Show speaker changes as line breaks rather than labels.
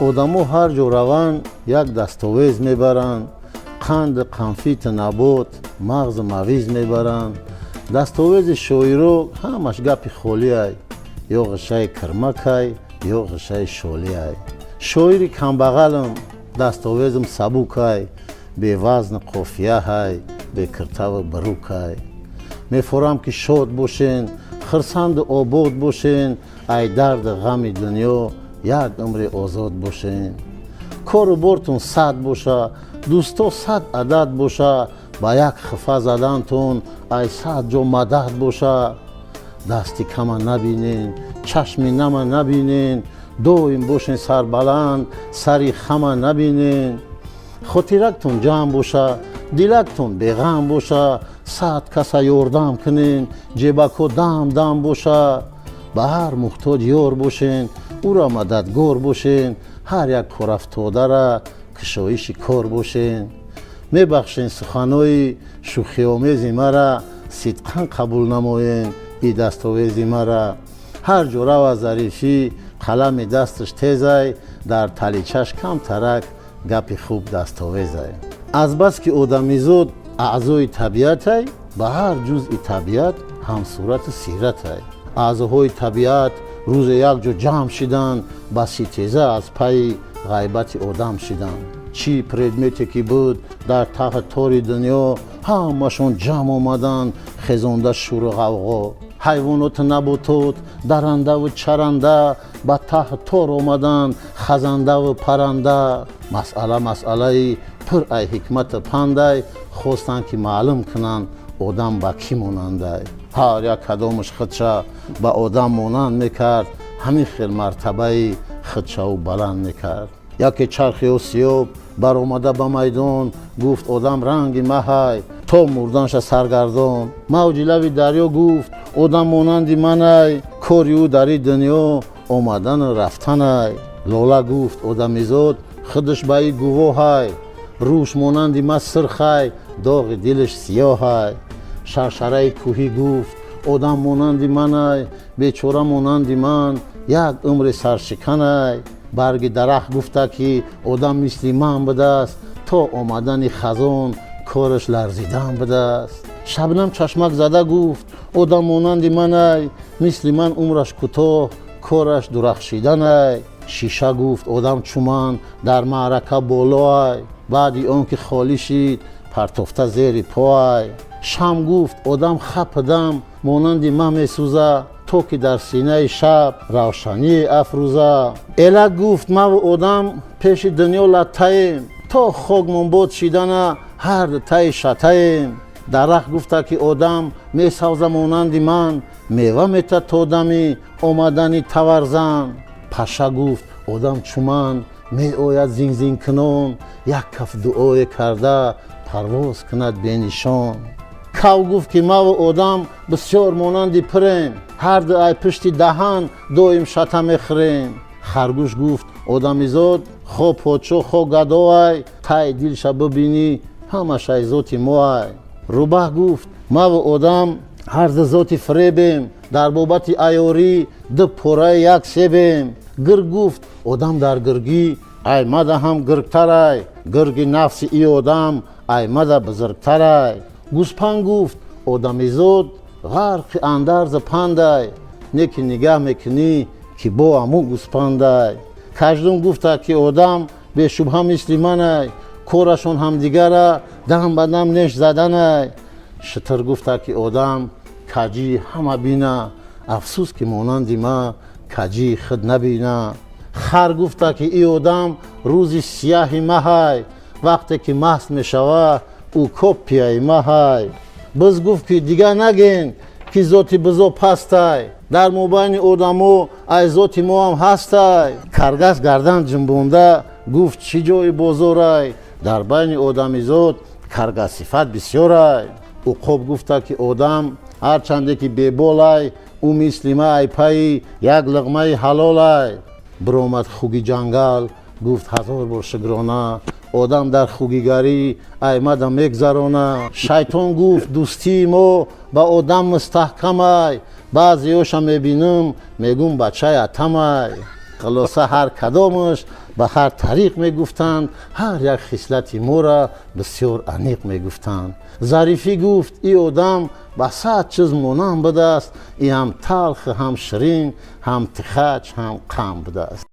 Одамо ҳар ҷо раванд, як дастовез мебаранд: қанду қанфиту набот, мағзу мавиз мебаранд. Дастовези шоиро ҳамаш гапи холиай, ё ғишаи кирмакай, ё ғишаи шолиай. Шоири камбағалам, дастовезам сабукай, бевазну қофияҳай, бекиртаву бурукай. Мефорам, ки шод бошен, хирсанду обод бошен, ай дарду ғами дунё як умре озод бошен. Кору бортон сад боша, дӯсто 100 адад боша, ба як хифа задантон ай 100 ҷо мадад боша. Дасти кама набинен, чашми нама набинен, доим бошен сарбаланд, сари хама набинен. Хотирактон ҷамъ боша, дилактон беғам боша, 100 каса ёрдам кунен, ҷебако дам дам боша. Ба ҳар муҳтоҷ ёр бошен, ӯро мададгор бошен, ҳар як корафтодара кушоиши кор бошен. Мебахшен суханҳои шӯхиомези мара, сидқан қабул намоен и дастовези мара. Ҳар ҷо рава, зарифӣ қалами дасташ тезай, дар таличаш камтарак гапи хуб дастовезай. Азбаски одамизод аъзои табиатай, ба ҳар ҷузъи табиат ҳамсурату сиратай. Аъзоҳои табиат рӯзе як ҷо ҷамъ шиданд, ба ситеза аз пайи ғайбати одам шиданд. Чӣ предмете ки буд дар таҳти тори дунё, ҳамашон ҷамъ омаданд, хезонда шӯру ғавғо. Ҳайвоноту наботот, дарандаву чаранда ба таҳт тор омаданд, хазандаву паранда. Масъала масъалаи пур ай ҳикмату пандай, хостанд, ки маълум кунанд, одам ба кӣ монандай. Ҳар як кадомаш худша ба одам монанд мекард, ҳамин хел мартабаи худшаву баланд мекард. Яке чархи осиёб баромада ба майдон гуфт: «Одам ранги маҳай, то мурданша саргардон». Мавҷи лави дарё гуфт: «Одам монанди манай, кори ӯ дар и дунё омадану рафтанай». Лола гуфт: «Одамизод худаш ба и гувоҳай, рӯш монанди ма сирхай, доғи дилаш сиёҳай». Шаршараи кӯҳӣ гуфт: «Одам монанди манай, бечора монанди ман як умри саршиканай». Барги дарахт гуфта, ки одам мисли ман будааст, то омадани хазон кораш ларзидан будааст. Шабнам чашмак зада гуфт: «Одам монанди манай, мисли ман умраш кӯтоҳ, кораш дурахшиданай». Шиша гуфт: «Одам чуман дар маърака болоай, баъди он ки холӣ шид, партофта зери поай». Шам гуфт: «Одам хапдам монанди ман месӯза, то ки дар синаи шаб равшание афрӯза». Элак гуфт: «Маву одам пеши дунё латтаем, то хокмон бод шидана ҳар таи шатаем». Дарахт гуфта, ки одам месавза монанди ман, мева мета то дами омадани таварзан. Паша гуфт: «Одам чуман меояд зинзинкунон, як каф дуое карда парвоз кунад бенишон». Кав гуфт, ки маву одам бисёр монанди пирем, ҳарду ай пишти даҳан доим шата мехӯрем. Харгӯш гуфт: «Одамизод хо подшоҳ, хо гадоай, тай дилша бибинӣ, ҳамаш ай зоти моай». Рӯбаҳ гуфт: «Маву одам ҳарду зоти фиребем, дар бобати аёрӣ ду пораи як себем». Гирг гуфт: «Одам дар гиргӣ ай мада ҳам гиргтарай, гирги нафси и одам ай мада бузургтарай». Гӯспанд гуфт: «Одамизод ғарқи андарзу пандай, не ки нигаҳ мекунӣ, ки бо аму гӯспандай». Каждум гуфта, ки одам бешубҳа мисли манай, корашон ҳамдигара дам ба дам неш заданай. Шитир гуфта, ки одам каҷии ҳама бина, афсӯс, ки монанди ма каҷии худ набина. Хар гуфта, ки и одам рӯзи сияҳи маҳай, вақте ки маст мешава, ӯ копияи маҳай. Биз гуфт, ки дигар наген, ки зоти бизо пастай, дар мобайни одамо ай зоти мо ҳам ҳастай. Каргас гардан ҷунбонда гуфт: «Чӣ ҷои бозорай? Дар байни одамизод каргасифат бисёрай». Уқоб гуфта, ки одам ҳарчанде ки беболай, ӯ мисли ма ай пайи як луқмаи ҳалолай. Биромад хуги ҷангал, гуфт: «Ҳазор бор шукрона, одам дар хугигарӣ аймада мегзарона». Шайтон гуфт: «Дӯстии мо ба одам мустаҳкамай, баъзеёша мебинам, мегум бачаи атамай». Хулоса, ҳар кадомаш Ба ҳар тариқ мегуфтанд, ҳар як хислати моро бисёр аниқ мегуфтанд. Зарифӣ гуфт: и одам ба сад чиз монанд будааст, и ҳам талх, ҳам ширин, ҳам тихач, ҳам қанд будааст.